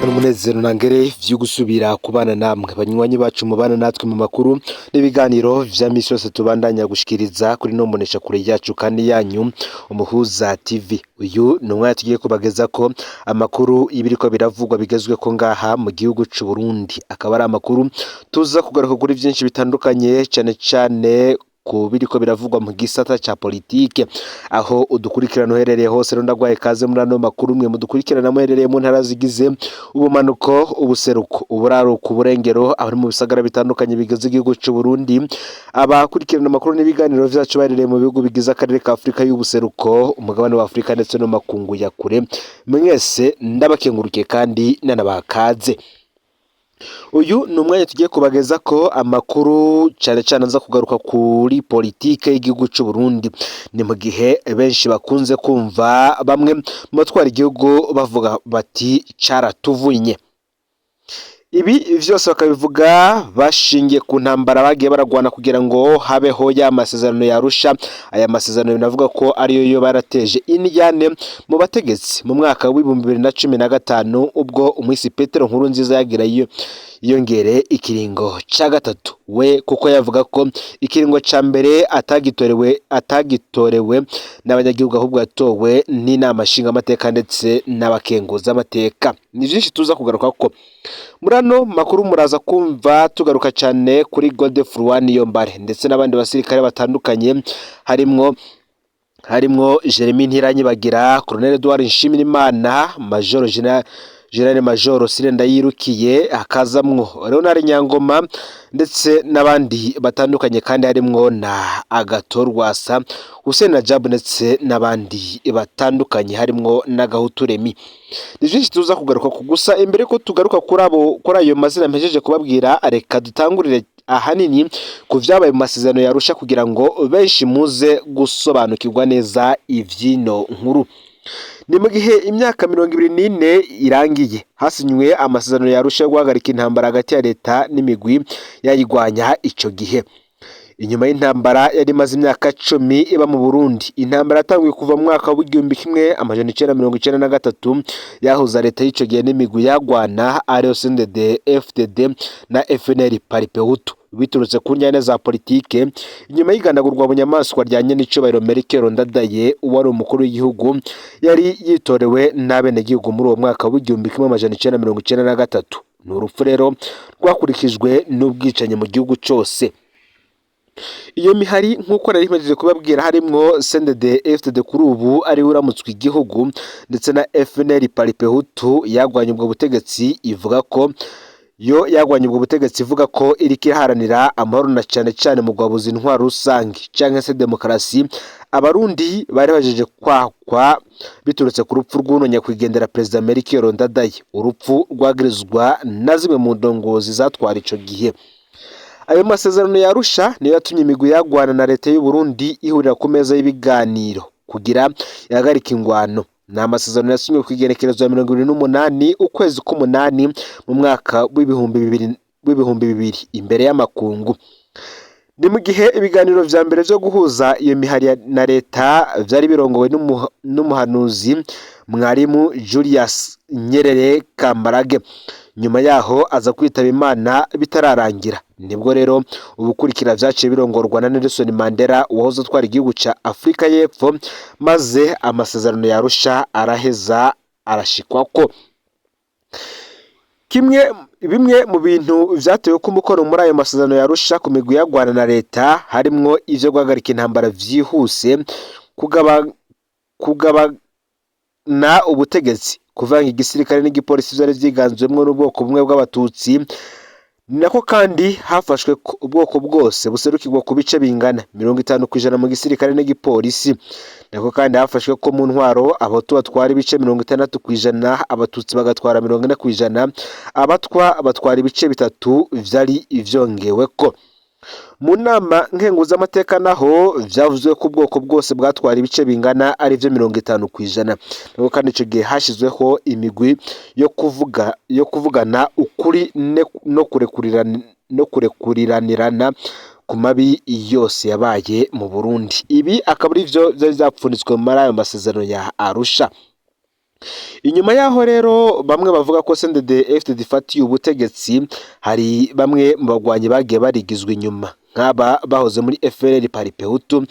Umunezero ntangere vyo gusubira kubana namwe, banywanyi bacu mubana natwe mu makuru n'ibiganiro vya misi yose tubandanya gushikiriza kuri no mbonesha kure yacu kandi yanyu, Umuhuza TV. Uyu ni umwanya tugiye kubagezako amakuru y'ibiriko biravugwa bigezweko ngaha mu gihugu c'u Burundi. Akaba ari amakuru tuza kugaruka kuri vyinshi bitandukanye, cane cane ku biriko biravugwa mu gisata ca politike. Aho udukurikirana uherereye hose rero, ndagwaye kaze muri ano makuru. Mwe mudukurikirana muherereye mu ntara zigize ubumanuko, ubuseruko, uburaruko, uburengero, abari mu bisagara bitandukanye bigize igihugu c'u Burundi, abakurikirana amakuru n'ibiganiro vyacu baherereye mu bihugu bigize akarere ka Afurika y'ubuseruko, umugabane wa Afurika ndetse no makungu ya kure, mwese ndabakengurukiye kandi nanabaha kaze. Uyu ni umwanya tugiye kubageza ko amakuru cyane cyane aza kugaruka kuri politike y'igihugu c'u Burundi. Ni mu gihe benshi bakunze kumva bamwe mu batwara igihugu bavuga bati "Caratuvunye". Ibi vyose bakabivuga bashingiye ku ntambara bagiye baragwana kugira ngo habeho ya masezerano ya Arusha. Aya masezerano binavuga ko ariyo yo barateje indyane mu bategetsi mu mwaka w'2015, ubwo umwisi Petero Nkurunziza yagira yiyongere ikiringo ca gatatu we, kuko yavuga ko ikiringo ca mbere atagitorewe n'abanyagihugu, ahubwo yatowe n'inama nshingamateka ndetse n'abakenguzamateka. Ni vyinshi tuza kugaruka ko muri ano makuru. Muraza kumva tugaruka cyane kuri Godefroid Niyombare ndetse n'abandi basirikare batandukanye, harimwo Jeremy Ntiranyibagira, Colonel Edouard Nshimirimana, Major General Major Sire Ndayirukiye, hakazamwo Leonard Nyangoma ndetse n'abandi batandukanye, kandi harimwo na Agathon Rwasa, Hussein Radjabu ndetse n'abandi batandukanye, harimwo na Gahutu Remy. Ni vyinshi tuza kugaruka ku. Gusa imbere ko tugaruka kuri abo, kuri ayo mazina mpejeje kubabwira, reka dutangurire ahanini ku vyabaye mu masezerano ya Arusha, kugira ngo benshi muze gusobanukirwa neza ivyino nkuru. Ni mu gihe imyaka 24 irangiye hasinywe amasezerano ya Arusha yo guhagarika intambara hagati ya leta n'imigwi yayigwanya ico gihe, inyuma y'intambara yari imaze imyaka 10 iba mu Burundi. Intambara yatanguye kuva mu mwaka w'1993, yahuza leta y'ico gihe n'imigwi yagwana, ariyo CNDD FDD na FNL Palipehutu, biturutse ku njyane za politike inyuma y'igandagurwa bunyamaswa rya nyenicubahiro Melchior Ndadaye, wari umukuru w'igihugu yari yitorewe n'abenegihugu muri uwo mwaka w'1993. Ni urupfu rero rwakurikijwe n'ubwicanyi mu gihugu cose. Iyo mihari, nk'uko nari mpejeje kubabwira, harimwo CNDD FDD kuri ubu ariwe uramutswe igihugu, ndetse na FNL Palipehutu, yagwanye ubwo butegetsi ivuga ko yo yagwanye ubwo butegetsi ivuga ko iriko iharanira amahoro na cane cane mu guhabuza intwaro rusange canke se demokarasi Abarundi bari bajeje kwakwa biturutse ku rupfu rw'uno nyakwigendera Perezida Melchior Ndadaye, urupfu rwagirizwa na zimwe mu ndongozi zatwara ico gihe. Ayo masezerano ya Arusha niyo yatumye imigwi yagwana na leta y'u Burundi ihurira ku meza y'ibiganiro kugira ihagarike ingwano. Ni amasezerano yasinywe ku igenekerezo ya 28 ukwezi k'umunani mu mwaka w'2000 imbere y'amakungu. Ni mu gihe ibiganiro vya mbere vyo guhuza iyo mihari na leta vyari birongowe n'umuhanuzi Mwarimu Julius Nyerere Kambarage. Nyuma yaho aza kwitaba Imana bitararangira. Nibwo rero ubukurikira vyaciye birongorwa na Nelson Mandela, wahoze atwara igihugu ca Afrika y'Epfo, maze amasezerano ya Arusha araheza arashikwako. Kimwe bimwe mu bintu vyatewe ko umukono muri ayo masezerano ya Arusha ku migwi yagwana na leta, harimwo ivyo guhagarika intambara vyihuse, kugabana ubutegetsi, kuvanga igisirikare n'igipolisi vyari vyiganzwemwo n'ubwoko bumwe bw'Abatutsi. Ni nako kandi hafashwe ko ubwoko bwose buserukirwa ku bice bingana 50% mu gisirikare n'igipolisi. Nako kandi hafashwe ko mu ntwaro Abahutu batwara ibice 60%, Abatutsi bagatwara 40%, Abatwa batwara ibice 3 vyari vyongeweko. Mu nama nkenguzamateka naho vyavuzwe ko ubwoko bwose bwatwara ibice bingana arivyo 50%. Nako kandi ico gihe hashizweho imigwi yo kuvugana ukuri no kurekuriranirana ku mabi yose yabaye mu Burundi. Ibi akaba ari vyo vyari vyapfunditswe muri ayo masezerano ya Arusha. Inyuma yaho rero bamwe bavuga ko CNDD FDD ifatiye ubutegetsi, hari bamwe mu bagwanyi bagiye barigizwa inyuma nk'aba bahoze muri FNL Palipehutu,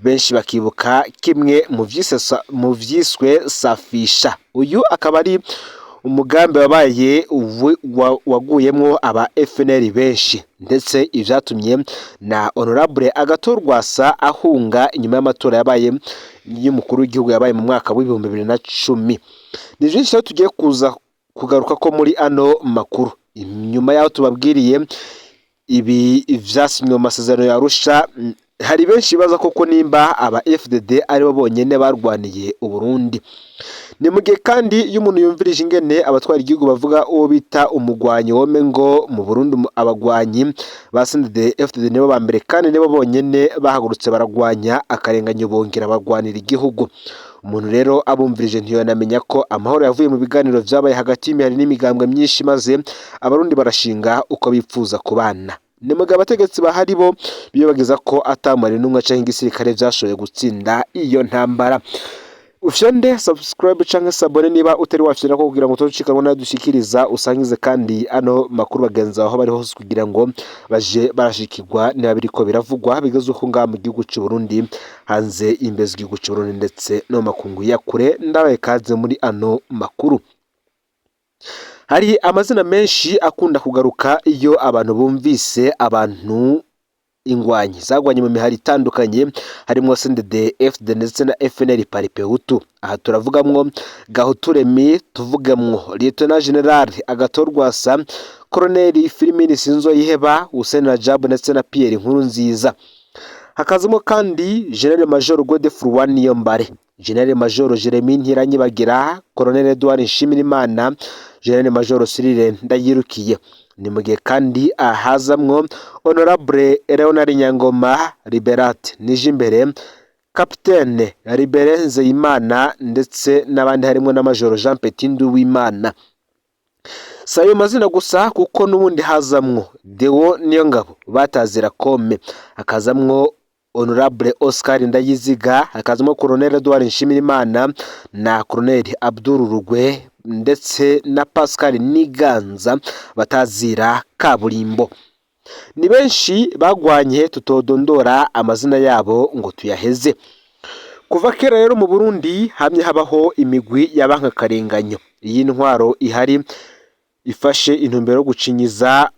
benshi bakibuka kimwe mu vyiswe safisha. Uyu akaba ari umugambi wabaye waguyemwo aba FNL benshi, ndetse ivyatumye na Honorable Agathon Rwasa ahunga inyuma y'amatora yabaye y'umukuru w'igihugu yabaye mu mwaka w'2010. Ni vyinshi rero tugiye kuza kugaruka ko muri ano makuru. Inyuma y'aho tubabwiriye ibi vyasinywe mu masezerano ya Arusha, hari benshi baza koko nimba aba FDD aribo bonyene barwaniye Uburundi. Ni mu gihe kandi iyo umuntu yumvirije ingene abatwara igihugu bavuga uwo bita umugwanyi wome ngo mu Burundi abagwanyi ba CNDD FDD nibo ba mbere kandi nibo bonyene bahagurutse baragwanya akarenganyo bongera bagwanira igihugu. Umuntu rero abumvirije ntiyonamenya ko amahoro yavuye mu biganiro vyabaye hagati y'imihari n'imigambwe myinshi, maze abarundi barashinga uko bipfuza kubana. Ni mugihe abategetsi bahari bo biyobagiza ko atamari n'umwe canke igisirikare vyashoboye gutsinda iyo ntambara. Ufyonde subscribe canke s'abonner niba utari wafyonda ko kugira ngo utocikanwa nayo dushikiriza, usangize kandi ano makuru bagenzi aho bari hose kugira ngo baje barashikirwa niba biriko biravugwa bigeze uko ngaha mu gihugu c'u Burundi, hanze y'imbibe z'igihugu c'u Burundi ndetse no mu makungu ya kure. Ndabaye kaze muri ano makuru. Hari amazina menshi akunda kugaruka iyo abantu bumvise abantu ingwanyi zagwanye mu mihari itandukanye harimwo CNDD FDD ndetse na FNL Palipehutu. Aha turavugamwo Gahutu Remy, tuvugemwo Lieutenant General Agathon Rwasa, Colonel Firmin Sinzoyiheba, Hussein Rajab ndetse na Pierre Nkurunziza. Hakazamo kandi General Major Godefroid Niyombare, General Major Jeremy Ntiranyibagira, Colonel Edouard Nshimirimana, General Major Cyrille Ndayirukiye. Ni mu gihe kandi ahazamwo Honorable Leonard Nyangoma, Liberat Nijimbere, Capitaine Libere Nzeyimana ndetse n'abandi harimo na Major Jean Petit Nduwimana. Si ayo mazina gusa kuko n'ubundi hazamwo Deo Niyongabo batazira kome, hakazamwo Honorable Oscar Ndayiziga, hakazamo Colonel Edouard Nshimirimana na Colonel Abdul Rugwe ndetse na Pascal Niganza batazira kaburimbo. Ni benshi bagwanye tutodondora amazina yabo ngo tuyaheze. Kuva kera rero mu Burundi hamye habaho imigwi y'abanka-karenganyo. Iyi ntwaro ihari ifashe intumbero yo gucinyiza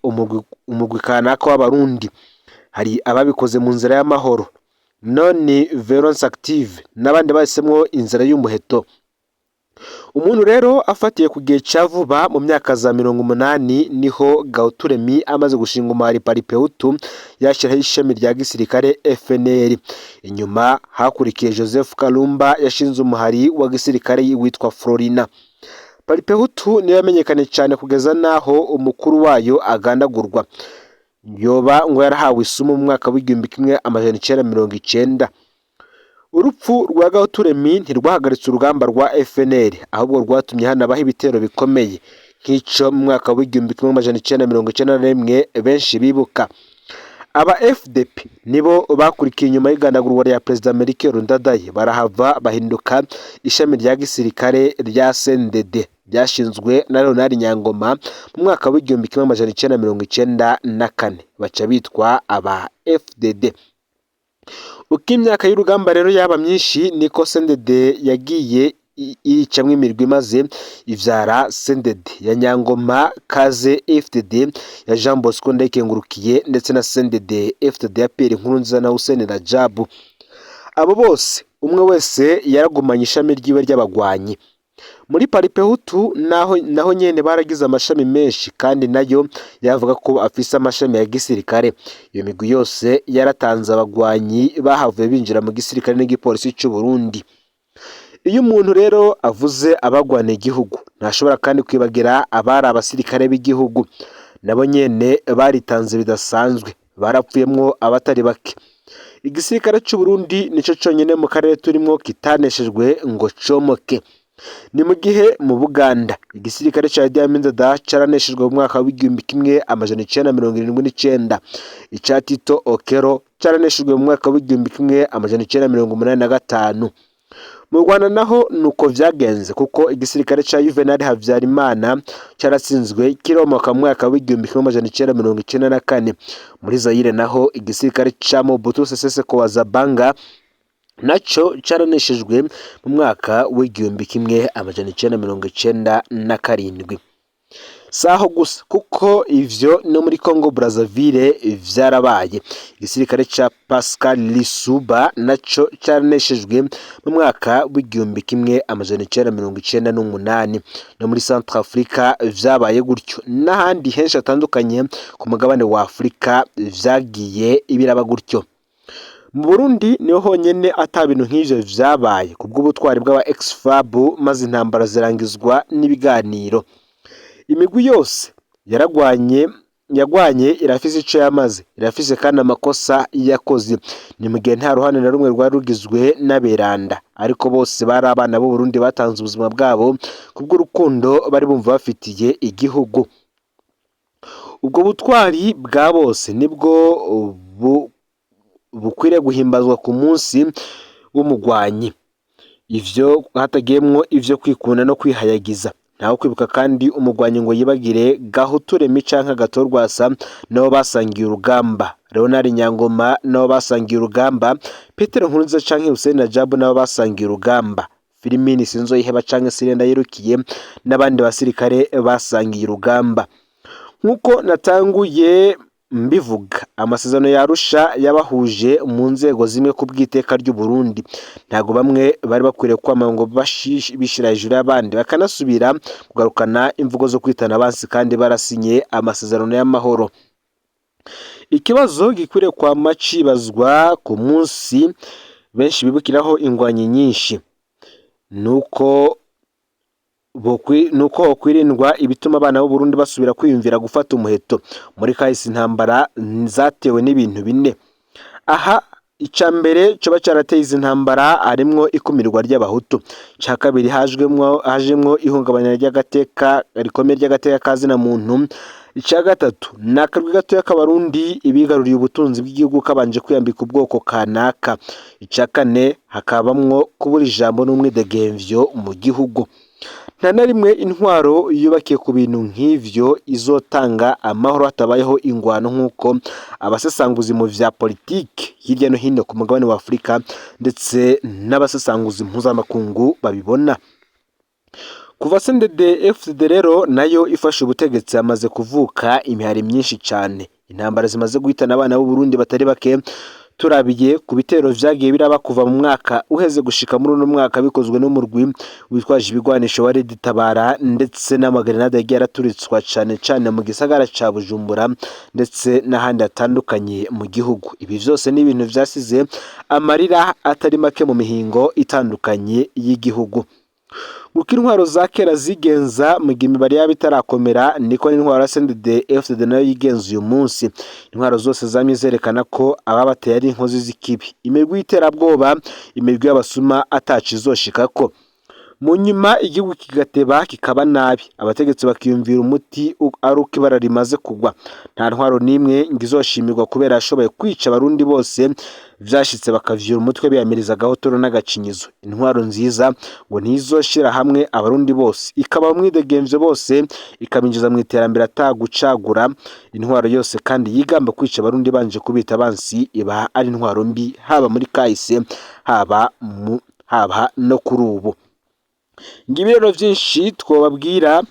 umugwi kanaka w'abarundi. Hari ababikoze mu nzira y'amahoro, non violence active, n'abandi bahisemwo inzira y'umuheto. Umuntu rero afatiye ku gihe ca vuba mu myaka za 80 niho Gahutu Remy amaze gushinga umuhari Palipehutu yashyiraho ishami rya gisirikare FNL. Inyuma hakurikiye Joseph Kalumba yashinze umuhari wa gisirikare witwa Florina. Palipehutu niyo yamenyekanye cyane kugeza n'aho umukuru wayo agandagurwa. Yoba ngo yarahawe isumu mu mwaka w'1990. Urupfu rwa Gahutu Remy ntirwahagaritse urugamba rwa FNL, ahubwo rwatumye hanabaho ibitero bikomeye nk'ico mu mwaka w'1991 benshi bibuka. Aba FDP nibo bakurikiye inyuma y'igandagurwa rya Perezida Melchior Ndadaye, barahava bahinduka ishami rya gisirikare rya CNDD ryashinzwe na Leonard Nyangoma mu mwaka w'1994, baca bitwa aba FDD. Uko imyaka y'urugamba rero yaba myinshi niko CNDD yagiye yicamwo imirwi maze ivyara CNDD ya Nyangoma, Kaze FDD ya Jean Bosco Ndayikengurukiye ndetse na CNDD FDD ya Pierre Nkurunziza na Hussein Rajabu. Abo bose umwe wese yaragumanye ishami ryiwe ry'abagwanyi. Muri Palipehutu naho nyene baragize amashami menshi kandi nayo yavuga ko afise amashami ya gisirikare. Iyo migwi yose yaratanze abagwanyi bahavuye binjira mu gisirikare n'igipolisi c'u Burundi. Iyo umuntu rero avuze abagwana igihugu ntashobora kandi kwibagira abari abasirikare b'igihugu, nabo nyene baritanze bidasanzwe, barapfuyemwo abatari bake. Igisirikare c'u Burundi nico conyene mu karere turimwo kitaneshejwe ngo comoke. Ni mu gihe mu Buganda igisirikare ca Idi Amin Dada caraneshejwe mu mwaka w'1979, ica Tito Okello caraneshejwe mu mwaka w'1985. Mu Rwanda naho nuko vyagenze, kuko igisirikare ca Juvenal Habyarimana caratsinzwe kiromoka mu mwaka w'1994. Muri Zaire naho igisirikare ca Mobutu Sese Seko wa Zabanga naco caraneshejwe mu mwaka w'1997. Saho gusa, kuko ivyo no muri Congo Brazzaville vyarabaye. Igisirikare ca Pascal Lisuba naco caraneshejwe mu mwaka w'1998. No muri Centrafrica vyabaye gutyo, n'ahandi henshi hatandukanye ku mugabane wa Afurika vyagiye biraba gutyo. Mu Burundi niho honyene ata bintu nk'ivyo vyabaye kubw'ubutwari bw'aba ex-FAB, maze intambara zirangizwa n'ibiganiro. Imigwi yose yaragwanye yagwanye irafise ico yamaze, irafise kandi amakosa yakoze. Ni mu gihe nta ruhande na rumwe rwari rugizwe n'aberanda, ariko bose bari abana b'u Burundi batanze ubuzima bwabo kubw'urukundo bari bumva bafitiye igihugu. Ubwo butwari bwa bose nibwo bukwiriye guhimbazwa ku munsi w'umugwanyi, ivyo hatagiyemwo ivyo kwikunda no kwihayagiza. Ntawe kwibuka kandi umugwanyi ngo yibagire Gahutu Remi canke Agathon nabo basangiye urugamba, Leonard Nyangoma nabo basangiye urugamba, Petero Nkurunziza canke Hussein Rajabu nabo basangiye urugamba, Filimini Sinzoyiheba canke Cyprien Ndayirukiye n'abandi basirikare basangiye urugamba. Nk'uko natanguye mbivuga, amasezerano ya Arusha yabahuje mu nzego zimwe ku bw'iteka ry'u Burundi. Ntabwo bamwe bari bakwiriye kwama ngo bishira hejuru y'abandi, bakanasubira kugarukana imvugo zo kwitana abansi kandi barasinye amasezerano y'amahoro. Ikibazo gikwiriye kwama cibazwa ku munsi benshi bibukiraho ingwanyi nyinshi nuko hokwirindwa ibituma abana b'u Burundi basubira kwiyumvira gufata umuheto. Muri kahise intambara zatewe n'ibintu bine. Aha ica mbere coba carateye izi ntambara harimwo ikumirwa ry'abahutu. Ica kabiri hajemwo ihungabana ry'agateka rikomeye ry'agateka ka zina muntu. Ica gatatu ni akarwi gatoya k'abarundi ibigaruriye ubutunzi bw'igihugu kabanje kwiyambika ubwoko kanaka. Ica kane hakabamwo kubura ijambo n'umwidegemvyo mu gihugu. Nta na rimwe intwaro yubakiye ku bintu nk'ivyo izotanga amahoro hatabayeho ingwano, nk'uko abasesanguzi mu vya politike hirya no hino ku mugabane wa Afurika ndetse n'abasesanguzi mpuzamakungu babibona. Kuva CNDD FDD rero nayo ifashe ubutegetsi, hamaze kuvuka imihari myinshi cane. Intambara zimaze guhitana abana b'u Burundi batari bake, turabiye ku bitero vyagiye biraba kuva mu mwaka uheze gushika muri uno mwaka bikozwe n'umurwi witwaje ibigwanisho wa Red Tabara, ndetse n'amagrenade yagiye araturitswa cane cane mu gisagara ca Bujumbura ndetse n'ahandi hatandukanye mu gihugu. Ibi vyose ni ibintu vyasize amarira atari make mu mihingo itandukanye y'igihugu. Uko intwaro za kera zigenza mu gihe imibare yaba itarakomera, niko n'intwaro ya CNDD FDD nayo yigenza uyu munsi. Intwaro zose zamye zerekana ko ababateye ari inkozi z'ikibi, imirwi y'iterabwoba, imirwi y'abasuma ataco izoshikako. Mu nyuma igihugu kigateba kikaba nabi, abategetsi bakiyumvira umuti ari uko ibara rimaze kugwa. Nta ntwaro n'imwe ngo izoshimirwa kubera yashoboye kwica abarundi bose, vyashitse bakavyura umutwe biyamiriza agahotoro n'agacinyizo. Intwaro nziza ngo ntizoshira hamwe abarundi bose, ikaba umwidegemvyo bose, ikabinjiza mu iterambere atagucagura. Intwaro yose kandi yigamba kwica abarundi banje kubita abansi iba ari intwaro mbi, haba muri kahise, haba no kuri ubu. Ngibi rero vyinshi twobabwira,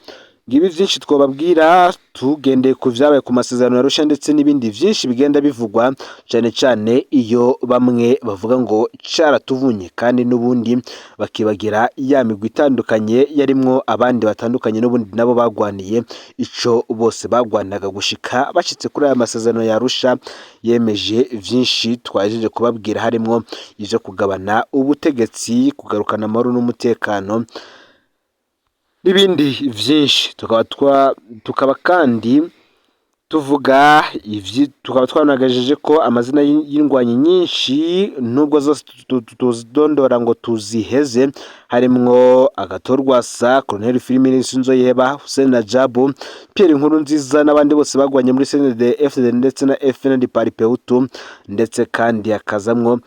ngibi vyinshi twobabwira tugendeye ku vyabaye ku masezerano ya Arusha ndetse n'ibindi vyinshi bigenda bivugwa, cane cane iyo bamwe bavuga ngo caratuvunye, kandi n'ubundi bakibagira ya migwi itandukanye yarimwo abandi batandukanye n'ubundi nabo bagwaniye ico bose bagwanaga gushika bashitse kuri aya masezerano ya Arusha yemeje vyinshi twahejeje kubabwira, harimwo ivyo kugabana ubutegetsi, kugarukana amahoro n'umutekano n'ibindi vyinshi. Tukaba kandi tuvuga ivyi, tukaba twanagajeje ko amazina y'indwanyi nyinshi, nubwo zose tuzidondora ngo tuziheze, harimwo Agathon Rwasa, Colonel Firmin Sinzoyiheba, Hussein Rajabu, Pierre Nkurunziza n'abandi bose bagwanye muri CNDD FDD ndetse na FNL Palipehutu, ndetse kandi hakazamwo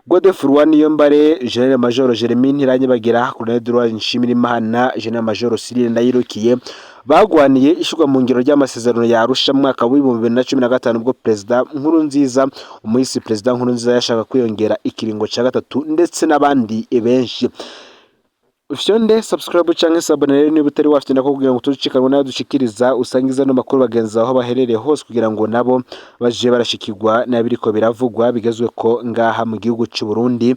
Godefroid Niyombare, General Major Jeremy Ntiranyibagira, Colonel Edouard Nshimirimana, General Major Cyril Ndayirukiye bagwaniye ishirwa mu ngiro ry'amasezerano ya Arusha mu mwaka w'2015, ubwo Perezida Nkurunziza, umuhisi Perezida Nkurunziza, yashaka kwiyongera ikiringo ca gatatu, ndetse n'abandi benshi. Ufyonde subscribe canke s'abonner rero niba utari wafite nako, kugira ngo tucikanwe nayo dushikiriza. Usangiza no makuru bagenzi aho baherereye hose, kugira ngo nabo baje barashikirwa n'abiriko biravugwa bigezweko ngaha mu gihugu c'u Burundi,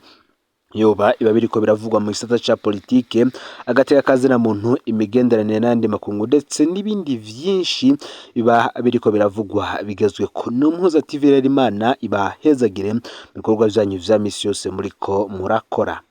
yoba iba biriko biravugwa mu gisata ca politike, agateka kazina muntu, imigenderanire n'ayandi makungu, ndetse n'ibindi vyinshi biba biriko biravugwa bigezweko. Ni Umuhuza TV rero. Imana ibahezagire mu bikorwa vyanyu vya misi yose muriko murakora.